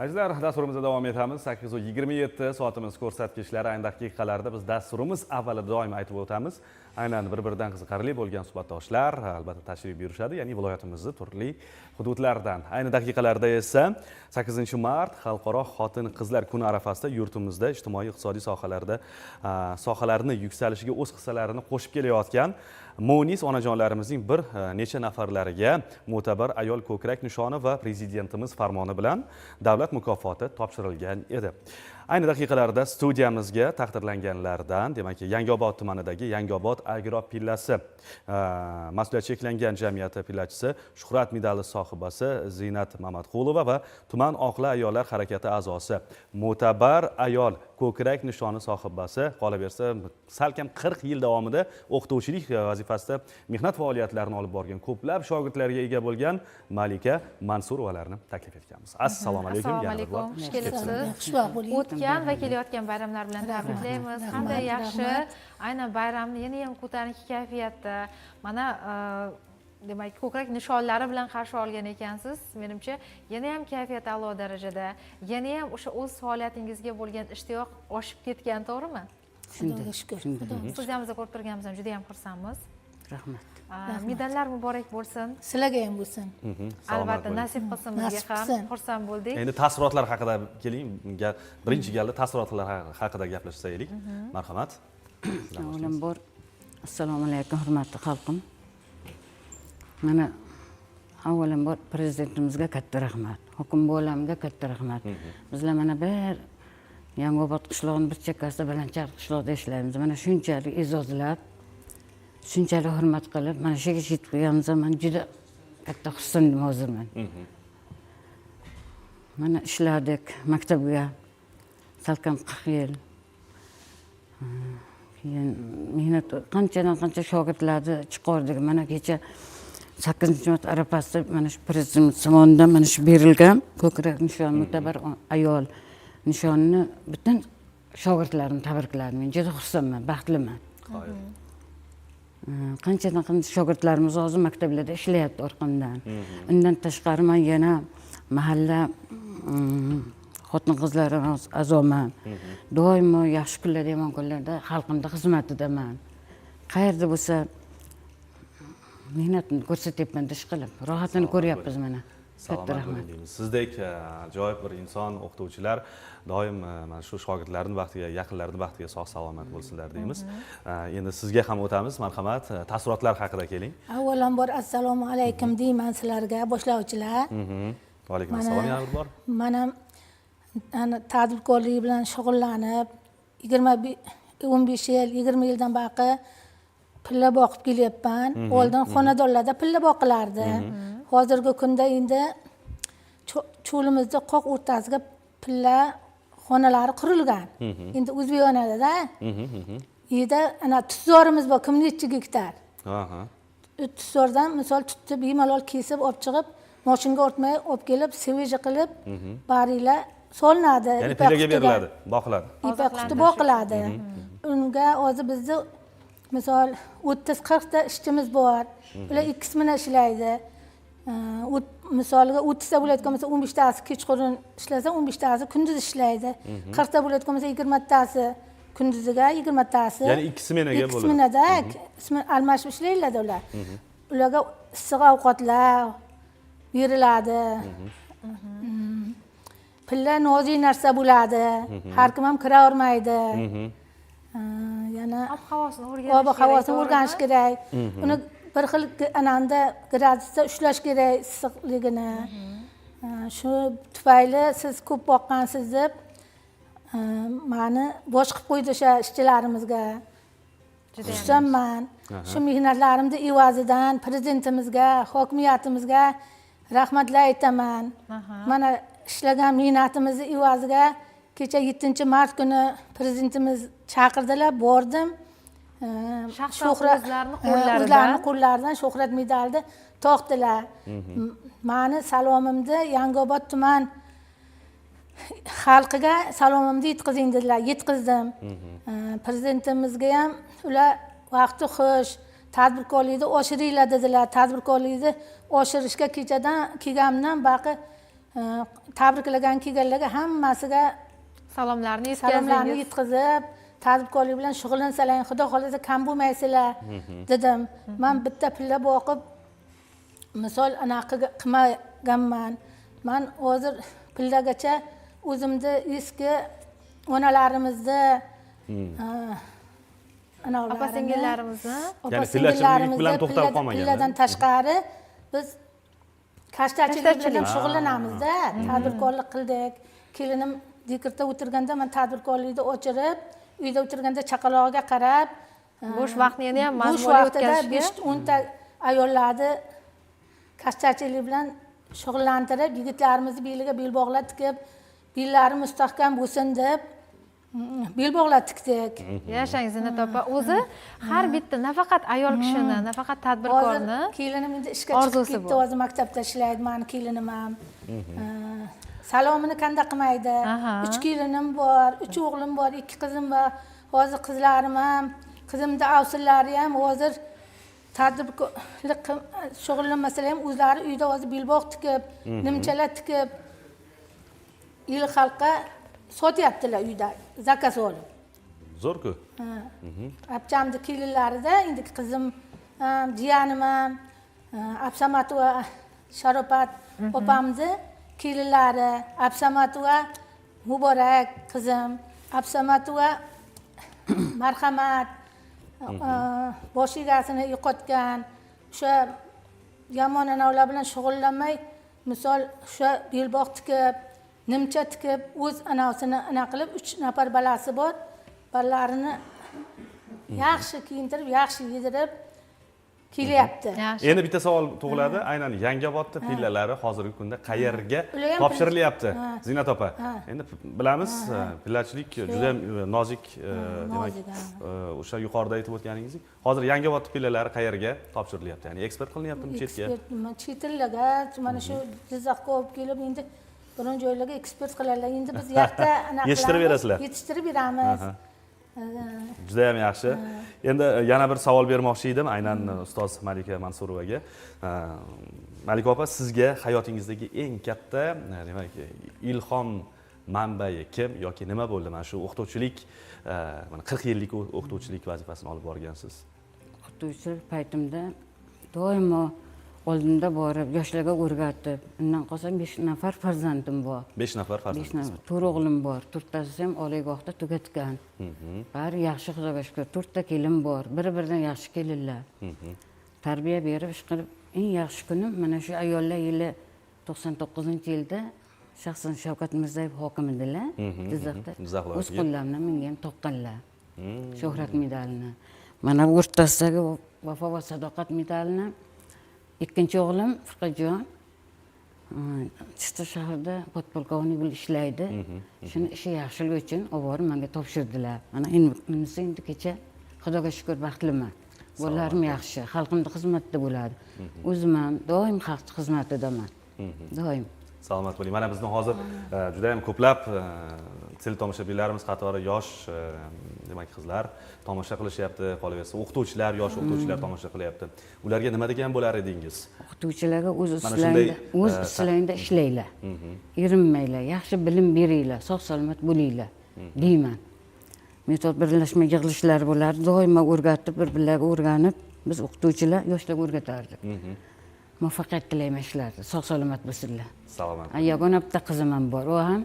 Azizlar, dasturimizda davom etamiz. 8:27 soatimiz ko'rsatkichlari. Ayni daqiqalarda biz dasturimiz avvalida doim aytib o'tamiz. Aynan bir-biridan qiziqarli bo'lgan suhbatdoshlar albatta tashrif buyurishadi, ya'ni viloyatimizni turli hududlaridan. Ayni daqiqalarda esa 8-mart Xalqaro xotin-qizlar kuni arafasida yurtimizda ijtimoiy iqtisodiy sohalarda sohalarni yuksalishiga o'z hissalarini qo'shib kelayotgan munis onajonlarimizning bir necha nafarlariga mo'tabar ayol ko'krak nishoni va prezidentimiz farmoni bilan davlat mukofoti topshirilgan edi. Ayni daqiqalarda studiyamizga taqdirlanganlardan, demak, Yangiobod tumanidagi Yangiobod agro pillasi mas'uliyati cheklangan jamiyati pillachisi, Shuhrat medali sohibasi Ziynat Mamatqulova va tuman oqli ayollar harakati a'zosi, mo'tabar ayol ko'krak nishoni sohibasi, qolaversa salkam 40 yil davomida o'qituvchilik vazifasida mehnat faoliyatlarini olib borgan, ko'plab shogirdlarga ega bo'lgan Malika Mansurovalarni taklif etganmiz. Assalomu alaykum. Assalomu yana bir bor. alaykum, xush kelibsiz. Xushvaqt bo'ling. O'tgan va kelayotgan bayramlar bilan tabriklaymiz. Qanday yaxshi, aynan bayramni yana ham ko'tarinki kayfiyatda, mana demak, ko'krak nishonlari bilan qarshi olgan ekansiz. Menimcha, yana ham kayfiyat a'lo darajada, yana ham o'sha o'z faoliyatingizga bo'lgan ishtiyoq oshib ketgan, to'g'rimi? Xudoga shukur. Xudoga. Studiyamizda ko'rib turganimizdan juda ham xursandmiz. Rahmat. Medallar muborak bo'lsin. Sizlarga ham bo'lsin. Salomat Albatta, bo'ling. nasib qilsin bizga Nasib ham. qilsin. Xursand bo'ldik. Endi taassurotlar haqida keling, birinchi galda taassurotlar haqida gaplashsaylik. Marhamat. Sizdan boshlaymiz. Avvalambor, assalomu alaykum, hurmatli xalqim. Mana, avvalambor prezidentimizga katta rahmat, hokim bolamga katta rahmat. Bizlar mana bir Yangiobod qishlog'ini bir chekkasida, Balandchar qishlog'ida ishlaymiz. Mana shunchalik e'zozlab, shunchalik hurmat qilib, mana shu yerga yetib kelganimizda man juda katta xursandman hozir man. Mana ishladik maktabga salkam 40 yil. Keyin mehnat, qanchadan qancha shogirdlarni chiqardik. Mana kecha 8-mart arafasida mana shu prezident tomonidan mana shu berilgan ko'krak nishon, mo'tabar ayol nishonini butun shogirdlarimni tabrikladim. Men juda xursandman, baxtliman. Qoyil. Qanchadan qancha shogirdlarimiz hozir maktablarda ishlayapti orqamdan. Undan tashqari man yana mahalla xotin qizlar a'zoman. Doimo yaxshi kunlarda, yomon kunlarda xalqimni xizmatidaman. Qayerda bo'lsa mehnatni ko'rsatyapman ish qilib, rohatini ko'ryapmiz mana. Katta Salomat rahmat. bo'ling deymiz. Sizdek ajoyib bir inson, o'qituvchilar doim mana shu shogirdlarni baxtiga, yaqinlarini baxtiga sog' salomat bo'lsinlar deymiz. Endi sizga ham o'tamiz. Marhamat, taassurotlar haqida keling. Avvalambor, assalomu alaykum deyman sizlarga, boshlovchilar. Va alaykum assalom yana bir bor. Man ham ana tadbirkorlik bilan shug'ullanib, 15 yil, 20 yildan baqi pilla boqib kelyapman. Oldin xonadonlarda pilla boqilardi. Hozirgi kunda endi cho'limizda qoq o'rtasiga pilla xonalari qurilgan. Endi O'zbekonada yerda ana tutzorimiz bor, kim nechi gektar. Tutzordan misol tutni bemalol kesib olib chiqib, moshinga ortmay olib kelib, свежий qilib, baringlar solinadi. Ya'ni Ipak pillaga qutiga. beriladi, boqiladi. Ipak quti boqiladi. Unga hozir bizni misol 30-40 ta ishchimiz bor. Ular ikki smena ishlaydi. Misolga 30 ta bo'layotgan bo'lsa, 15 tasi kechqurun ishlasa, 15 tasi kunduz ishlaydi. 40 ta bo'layotgan bo'lsa, 20 tasi kunduziga, 20 tasi. Ya'ni ikki smenaga Ikki bo'ladi. smenada almashib ishlaydilar ular. Ularga issiq ovqatlar beriladi. Pilla nozik narsa bo'ladi, har kim ham kiravermaydi. Yana Ob havosini o'rganish ob havosini kerak, o'rganish to'g'rimi? kerak. Uni bir xil ananda gradusda ushlash kerak issiqligini. Shu tufayli siz ko'p boqqansiz deb mani bosh qilib qo'ydi o'sha ishchilarimizga. Judayam. Xursandman. Shu mehnatlarimni evazidan prezidentimizga, hokimiyatimizga rahmatlar aytaman. Mana ishlagan mehnatimizni evaziga kecha 7-mart kuni prezidentimiz chaqirdilar, bordim. Shaxsan o'zlarini qo'llaridan? O'zlarini qo'llaridan shuhrat medalni taqdilar. Mani salomimni Yangiobod tuman xalqiga salomimni yetkazing dedilar, yetkazdim. Prezidentimizga ham ular vaqti xush, tadbirkorlikni oshiringlar dedilar. Tadbirkorlikni oshirishga kechadan kelganimdan baqi Tabriklagan kelganlarga hammasiga salomlarni salomlarni yetkazdik. Yetkazib, tadbirkorlik bilan shug'ullansalaring, xudo xohlasa kam bo'lmaysizlar dedim. Man bitta pilla boqib, misol, anaqa qilmaganman. Man hozir pillagacha o'zimni eski onalarimizni, opa singillarimizni. Opa Ya'ni pillachilik bilan singillarimizni to'xtab qolmagan, pilladan tashqari biz kashtachilik bilan ham shug'ullanamizda, tadbirkorlik qildik. Kelinim dekretda o'tirganda man tadbirkorlikni o'chirib, uyda o'tirganda chaqalog'iga qarab, bo'sh vaqtni yana ham bo'sh mazmunli vaqtida o'tkazishga. 5-10 ta ayollarni kashtachilik bilan shug'ullantirib, yigitlarimizni beliga belbog'lar tikib, bellari mustahkam bo'lsin deb belbog'lar tikdik. Yashang, Ziynat opa. O'zi har bitta nafaqat ayol kishini, nafaqat tadbirkorni Hozir kelinim endi ishga chiqib orzusi ketdi. Bu. Hozir maktabda ishlaydi mani kelinim ham. Salomini qanday qilmaydi. Uch kelinim bor, uch o'g'lim bor, ikki qizim bor. Hozir qizlarim ham, qizimni ovsinlari ham hozir tadbirkorlik shug'ullanmasalar ham, o'zlari uyda hozir belbog' tikib, nimchalar tikib, el xalqqa sotyaptilar, uyda заказ olib. Zo'r-ku. Abchamni kelinlarida endi qizim ham, jiyanim ham, Absamatova Sharopat opamni kelinlari, Absamatova Muborak qizim, Absamatova Marhamat, bosh egasini yo'qotgan, o'sha yomon anavlar bilan shug'ullanmay, misol, o'sha belbog' tikib, nimcha tikib, o'z anasini ana qilib, uch nafar balasi bor, bolalarini yaxshi kiyintirib, yaxshi yedirib kelyapti. Yaxshi. Endi bitta savol tug'iladi. Aynan Yangiobodda pillalari hozirgi kunda qayerga Ular ham topshirilyapti? Ha. Ziynat opa. Endi bilamiz, pillachilik juda ham nozik, demak, nozik, ha. O'sha yuqorida aytib o'tganingizdek, hozir Yangiobod pillalari qayerga topshirilyapti? Ya'ni eksport qilinyaptimi chetga? Eksport nima, chet ellarga, mana shu Jizzaxga olib kelib, endi biron joylarga eksport qiladilar. Endi biz yoqda anaqa Yetishtirib qilamiz, berasizlar? Yetishtirib beramiz. Juda ham yaxshi. Endi yana bir savol bermoqchi edim aynan ustoz Malika Mansurovaga. Malika opa, sizga hayotingizdagi eng katta, demak, ilhom manbai kim yoki nima bo'ldi? Mana shu o'qituvchilik, mana 40 yillik o'qituvchilik vazifasini olib borgansiz. O'qituvchilik paytimda doimo oldimda borib, yoshlarga o'rgatib, undan qolsa besh nafar farzandim bor. 5 nafar Besh farzandingiz. nafar, to'rt o'g'lim bor, to'rttasi ham oliygohda tugatgan, bari yaxshi, xudoga shukur. To'rtta kelin bor, bir biridan yaxshi kelinlar. Tarbiya berib, ish qilib, eng yaxshi kunim mana shu Ayollar yili, 99-yilda shaxsan Shavkat Mirziyoyev hokim edilar Jizzaxda. Jizzax O'z viloyatiga. qo'llarimdan menga ham taqqanlar shuhrat medalini. Mana bu o'rtasidagi Vafo va sadoqat medalini ikkinchi o'g'lim Furqatjon Chista shahrida podpolkovnik bo'lib ishlaydi. Shuni ishi yaxshiligi uchun olib borib menga topshirdilar. Mana endi bunisi endi kecha, xudoga shukur, baxtliman. Bolalarim yaxshi, xalqimni xizmatida bo'ladi. O'zim ham doim xalq xizmatidaman, doim. Salomat bo'ling. Mana bizni hozir juda ham ko'plab teletomoshabinlarimiz qatori yosh, demak, qizlar tomosha qilishyapti, qolaversa o'qituvchilar, yosh o'qituvchilar tomosha qilyapti. Ularga nima degan bo'lar edingiz? O'qituvchilarga o'z Mana ustlarida shunday, o'z ustlarida ishlanglar, erinmanglar, yaxshi bilim beringlar, sog' salomat bo'linglar deyman. Metod birlashma yig'ilishlari bo'lardi, doimo o'rgatib, bir birlariga o'rganib, biz o'qituvchilar yoshlarga o'rgatardik. Muvaffaqiyat tilayman ishlarida, sog' salomat bo'lsinlar. Salomat. Yagona bitta qizim ham bor, u ham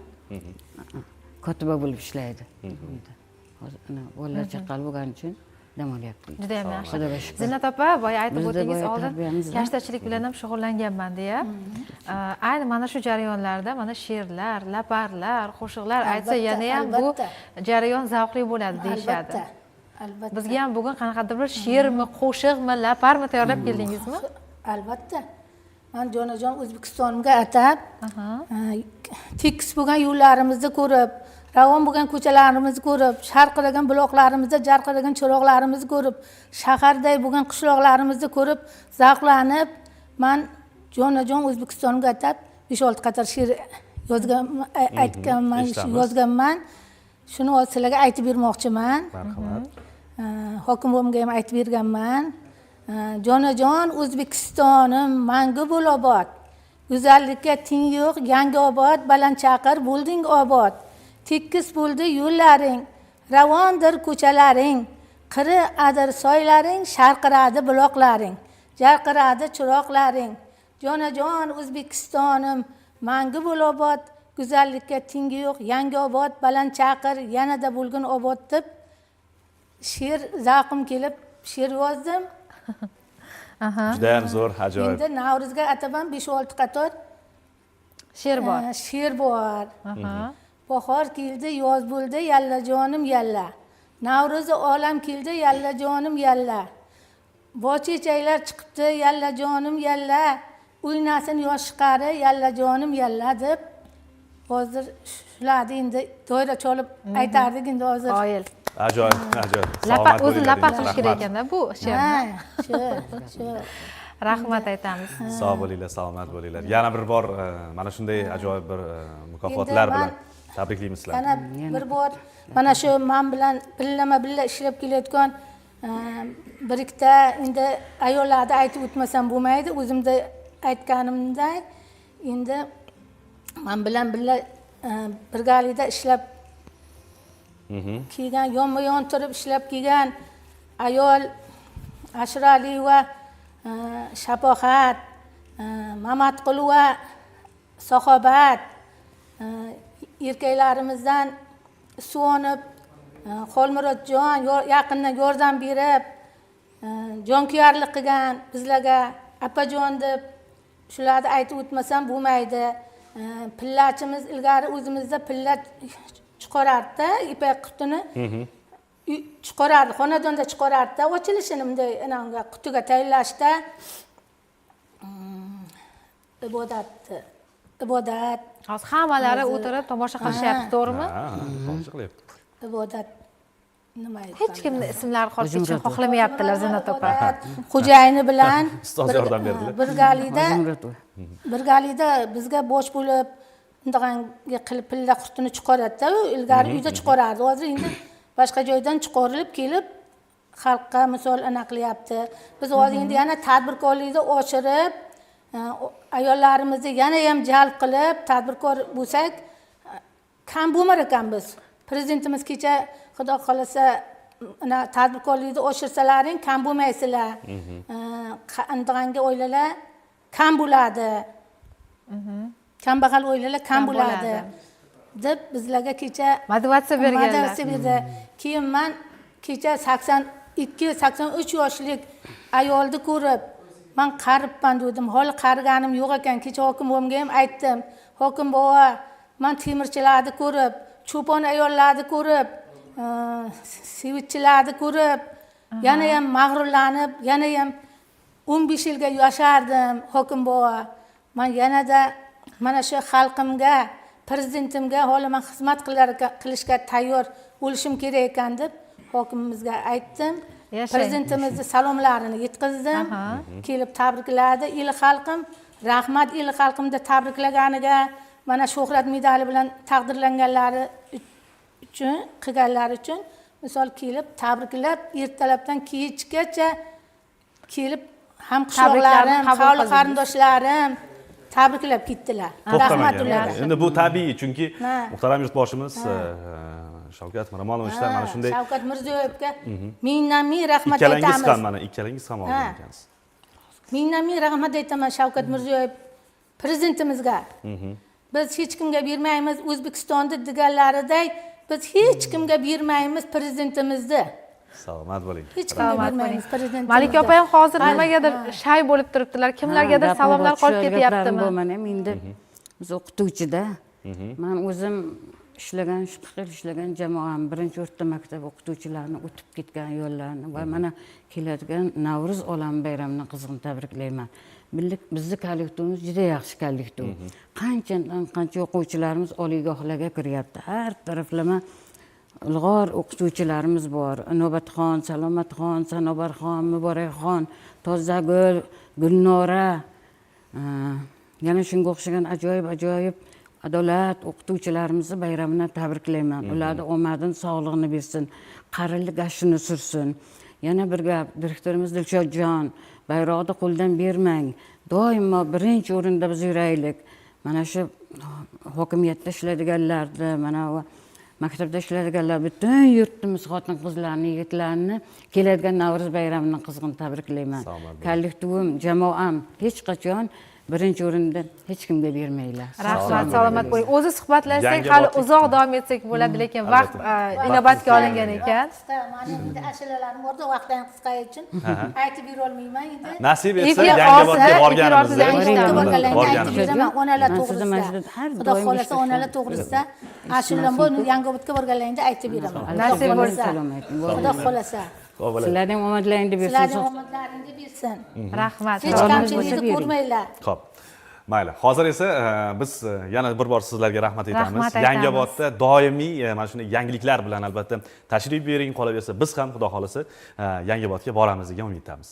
kotiba bo'lib ishlaydi. Hozir ana bolalar chaqali bo'lgani uchun dam olyapti. Juda ham yaxshi. Xudoga shukur. Ziynat opa, boya aytib Bizda o'tdingiz boya oldin, tarbiyamiz. kashtachilik bilan ham shug'ullanganman deya. Ayni mana shu jarayonlarda mana she'rlar, laparlar, qo'shiqlar aytsa, Albatta, yana ham bu albatta. jarayon zavqli bo'ladi deyishadi. Albatta, albatta. Bizga ham bugun qanaqadir bir she'rmi, qo'shiqmi, laparmi tayyorlab keldingizmi? Albatta, man jonajon O'zbekistonimga atab, tekis bo'lgan yo'llarimizni ko'rib, ravon bo'lgan ko'chalarimizni ko'rib, sharqiragan buloqlarimizni, jarqiragan chiroqlarimizni ko'rib, shaharday bo'lgan qishloqlarimizni ko'rib zavqlanib, man jonajon O'zbekistonimga atab 5-6 qator she'r yozgan, aytganman. Eshitamiz. Yozganman, shuni hozir sizlarga aytib bermoqchiman. Marhamat. Hokim bobomga ham aytib berganman. Jonajon O'zbekistonim, mangu bo'l obod. Go'zallikka teng yo'q Yangiobod, Balandchaqir bo'lding obod. Tekis bo'ldi yo'llaring, ravondir ko'chalaring, qiri adir soylaring, sharqiradi buloqlaring, jarqiradi chiroqlaring. Jonajon O'zbekistonim, mangu bo'l obod. Go'zallikka tengi yo'q Yangiobod, Balandchaqir yanada bo'lgin obod deb she'r zavqim kelib she'r yozdim. Juda ham zo'r, ajoyib. Endi Navro'zga ataman 5-6 qator she'r bor. She'r bor. Bahor keldi, yoz bo'ldi, yalla jonim yalla. Navro'zi olam keldi, yalla jonim yalla. Bochechaklar chiqibdi, yalla jonim yalla. O'ynasin yosh qari, yalla jonim yalla deb hozir shularni endi doira cholib aytardik endi hozir. Qoyil. Ajoyib, ajoyib. Lapa o'zi lapa qilish kerak ekanda bu she'rni. Shu, shu. Rahmat aytamiz. Sog' bo'linglar, salomat bo'linglar. Yana bir bor mana shunday ajoyib bir mukofotlar bilan tabriklaymiz sizlarni. Yana bir bor mana shu men bilan billama-billa ishlab kelayotgan bir ikkita endi ayollarni aytib o'tmasam bo'lmaydi. O'zimda aytganimday endi men bilan billa birgalikda ishlab kelgan, yonma-yon turib ishlab kelgan ayol Ashuraliyeva, Shafohat, Mamatqulova, Saxobat, erkaklarimizdan suvonib, Xolmurodjon yaqindan yordam berib, jonkuyarlik qilgan bizlarga apajon deb shularni aytib o'tmasam bo'lmaydi. Pillachimiz ilgari o'zimizda pilla chiqarardi, ipak qutini chiqarardi, xonadonda chiqarardi, ochilishini bunday ananga qutiga tayyorlashda ibodat. Hozir hammalari o'tirib tomosha qilishyapti, to'g'rimi? Ha, tomosha qilyapti. Ibodat nima aytadi? Hech kimni ismlari qolib ketishini xohlamayaptilar Zinnat opa. Xo'jayini bilan ustoz yordam berdilar. Birgalikda bizga bosh bo'lib undag'anga qilib pilla qurtini chiqaradi-da, ilgari uyda chiqarardi. Hozir endi boshqa joydan chiqarilib kelib xalqqa misol ana qilyapti. Biz hozir endi yana tadbirkorlikni oshirib, ayollarimizni yana ham jalb qilib tadbirkor bo'lsak kam bo'lmar ekanmiz. Prezidentimiz kecha Xudo xolasa ana tadbirkorlikni oshirsalaring kam bo'lmaysizlar. Undag'anga oilalar kam bo'ladi. Kambag'al oilalar kam bo'ladi deb bizlarga kecha motivatsiya berganlar. Motivatsiya berdi. Keyin men kecha 82-83 yoshlik ayolni ko'rib, men qaribman dedim. Holi qariganim yo'q ekan. Kecha hokim bobomga ham aytdim. Hokim bobo, men temirchilarni ko'rib, cho'pon ayollarni ko'rib, sevitchilarni ko'rib, yana ham mag'rurlanib, yana ham 15 yilga yashardim hokim bobo. Men yanada mana shu xalqimga, prezidentimga holi men xizmat qilishga tayyor bo'lishim kerak ekan deb hokimimizga aytdim. Prezidentimizni salomlarini yetkazdim. Kelib tabrikladi el xalqim. Rahmat el xalqimni tabriklaganiga, mana shuhrat medali bilan taqdirlanganlari uchun, qilganlari uchun misol kelib tabriklab, ertalabdan kechgacha kelib ham qishloqlarim, hovli qarindoshlarim tabriklab ketdilar. Rahmat ularga. Endi bu tabiiy, chunki muhtaram yurtboshimiz Shavkat Miromonovichdan mana shunday Shavkat Mirziyoyevga mingdan ming rahmat aytamiz. Ikkalangiz ham mana ikkalangiz ham olgan ekansiz. Mingdan ming rahmat aytaman Shavkat Mirziyoyev prezidentimizga. Biz hech kimga bermaymiz O'zbekistonda deganlariday, biz hech kimga bermaymiz prezidentimizni. Salomat bo'ling. Hech kimga bermaymiz prezidentimizni. Malika opa ham hozir nimagadir shay bo'lib turibdilar. Kimlargadir salomlar qolib ketyaptimi? Mana endi biz o'qituvchida. Men o'zim ishlagan, shu 40 yil ishlagan jamoam birinchi o'rta maktab o'qituvchilarini o'tib ketgan yo'llarni va mana keladigan Navro'z olam bayramini qizg'in tabriklayman. Bizni kollektivimiz juda yaxshi kollektiv. Qanchadan qancha o'quvchilarimiz oliygohlarga kiryapti. Har taraflama ilg'or o'qituvchilarimiz bor. Inobatxon, Salomatxon, Sanobarxon, Muborakxon, Tozagul, Gulnora, yana shunga o'xshagan ajoyib adolat o'qituvchilarimizni bayramini tabriklayman. Ularni omadini, sog'lig'ini bersin, qarilik gashini sursin. Yana bir gap, direktorimiz Dilshodjon, bayroqni qo'ldan bermang, doimo birinchi o'rinda biz yuraylik. Mana shu hokimiyatda ishlaydiganlarni, mana bu maktabda ishlaydiganlar, butun yurtimiz xotin qizlarni, yigitlarni keladigan Navro'z bayramini qizg'in tabriklayman. Salomat bo'ling. Kollektivim, jamoam hech qachon birinchi o'rinda hech kimga bermanglar. Rahmat, salomat bo'ling. O'zi suhbatlashsak Yangi hali botlik. Uzoq davom etsak bo'ladi, lekin vaqt inobatga olingan ekan. Qisqa, mani endi ashulalarim borda, vaqtdan qisqa uchun aytib berolmayman endi. Nasib etsa, Efir Yangiobodga olsa, borganimizda, efir olsa Yangiobodga borganlarida aytib borganimizda. beraman, onalar Man sizni to'g'risida. mana shu har Xudo doim xohlasa, eshitaman. onalar to'g'risida ashulam bor, Yangiobodga borganlaringda aytib beraman. Xudo Nasib xohlasa. bo'lsa. Salom ayting. Xudo xohlasa. Xo'p, bo'ladi. Sizlarning omadlaringni bersin. Sizlarning omadlaringni bersin. Rahmat. Hech Salomat kamchilikni bo'lsa bering. ko'rmanglar. Xo'p. Mayli. Hozir esa biz yana bir bor sizlarga rahmat aytamiz. Rahmat aytamiz. Yangiobodda doimiy mana shunday yangiliklar bilan albatta tashrif buyuring. Qolaversa, biz ham, Xudo xohlasa, Yangiobodga boramiz degan umiddamiz.